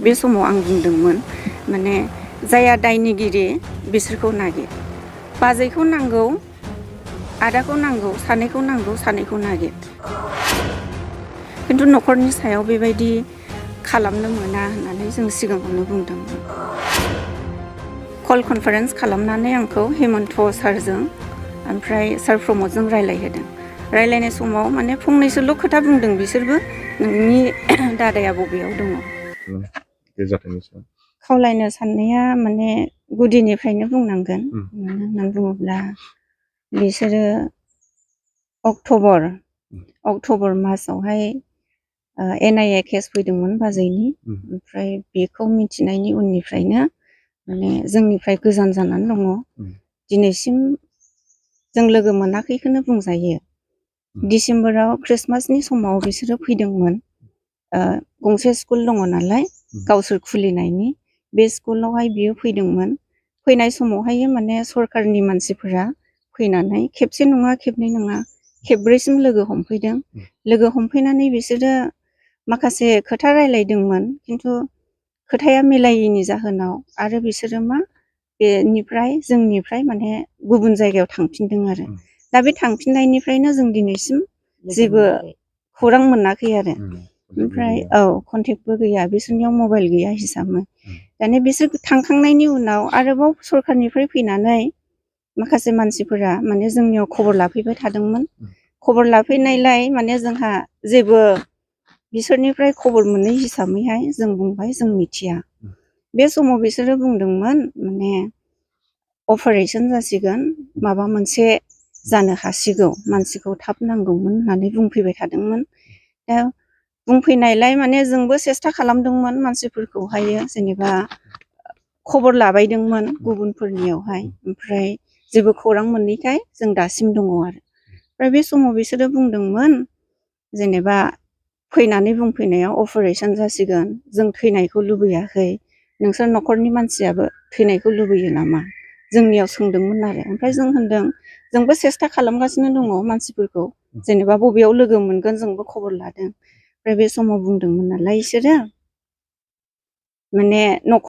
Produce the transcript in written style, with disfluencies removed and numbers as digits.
बे समाव आं बुंदोंमोन माने जाया दायनिगिरि बिसोरखौ नागिर, बाजैखौ नांगौ, आदाखौ नांगौ, सानैखौ नागिर। खिन्थु न'खरनि सायाव बेबायदि खालामनो मोना होननानै जों सिगाङावनो बुंदोंमोन। कल कनफारेन्स खालामनानै आंखौ हेमन्त सारजों ओमफ्राय सार प्रमदजों रायलायहोदों। रायलायनाय समाव माने फंनैसोल' खोथा बुंदों बिसोरबो, नोंनि दादाया बबेयाव दङ। खावलायनो साननाया माने गुदिनिफ्रायनो बुंनांगोन। मानो होननानै बुङोब्ला बिसोरो अक्ट'बर मासावहाय NIA केस फैदोंमोन बाजैनि, ओमफ्राय बेखौ मिथिनायनि उननिफ्रायनो माने जोंनिफ्राय गोजान जानानै दङ। दिनैसिम जों लोगो मोनाखैखौनो बुंजायो। डिसेम्बराव ख्रिस्टमासनि समाव बिसोरो फैदोंमोन। गंसे स्कुल दङ नालाय गावसोर खुलिनायनि, बे स्कुलावहाय बियो फैदोंमोन। फैनाय समावहाय माने सरकारनि मानसिफोरा फैनानै खेबसे नङा खेबनै नङा खेबब्रैसिम लोगो हमफैदों। लोगो हमफैनानै बिसोरो माखासे खोथा रायलायदोंमोन, खिन्थु खोथाया मिलायैनि जाहोनाव आरो बिसोरो बेनिफ्राय जोंनिफ्राय माने गुबुन जायगायाव थांफिनदों आरो। दा बे थांफिननायनिफ्रायनो जों दिनैसिम जेबो खौरां मोनाखै आरो। ओमफ्राय कन्टेक्टबो गैया, बिसोरनियाव मबाइल गैया हिसाबै। दाने बिसोर थांखांनायनि उनाव आरोबाव सरकारनिफ्राय फैनानै माखासे मानसिफोरा माने जोंनियाव खबर लाफैबाय थादोंमोन। खबर लाफैनायलाय माने जोंहा जेबो बिसोरनिफ्राय खबर मोनै हिसाबैहाय जों बुंबाय जों मिथिया। बे समाव बिसोरो बुंदोंमोन माने अपारेशन जासिगोन, माबा मोनसे जानो हासिगौ, मानसिखौ थाब नांगौमोन होननानै बुंफैबाय थादोंमोन। दा बुंफैनायलाय माने जोंबो सेस्था खालामदोंमोन मानसिफोरखौहायो, जेनेबा खबर लाबायदोंमोन गुबुनफोरनियावहाय, ओमफ्राय जेबो खौरां मोनैखाय जों दासिम दङ आरो। ओमफ्राय बे समाव बिसोरो बुंदोंमोन जेनेबा फैनानै बुंफैनायाव अपारेशन जासिगोन, जों थैनायखौ लुबैयाखै, नोंसोर न'खरनि मानसियाबो थैनायखौ लुबैयो नामा, जोंनियाव सोंदोंमोन आरो। ओमफ्राय जों होनदों जोंबो सेस्था खालामगासिनो दङ मानसिफोरखौ, जेनेबा बबेयाव लोगो मोनगोन जोंबो खबर लादों। ओमफ्राय बे समाव बुंदोंमोन नालाय बिसोरो माने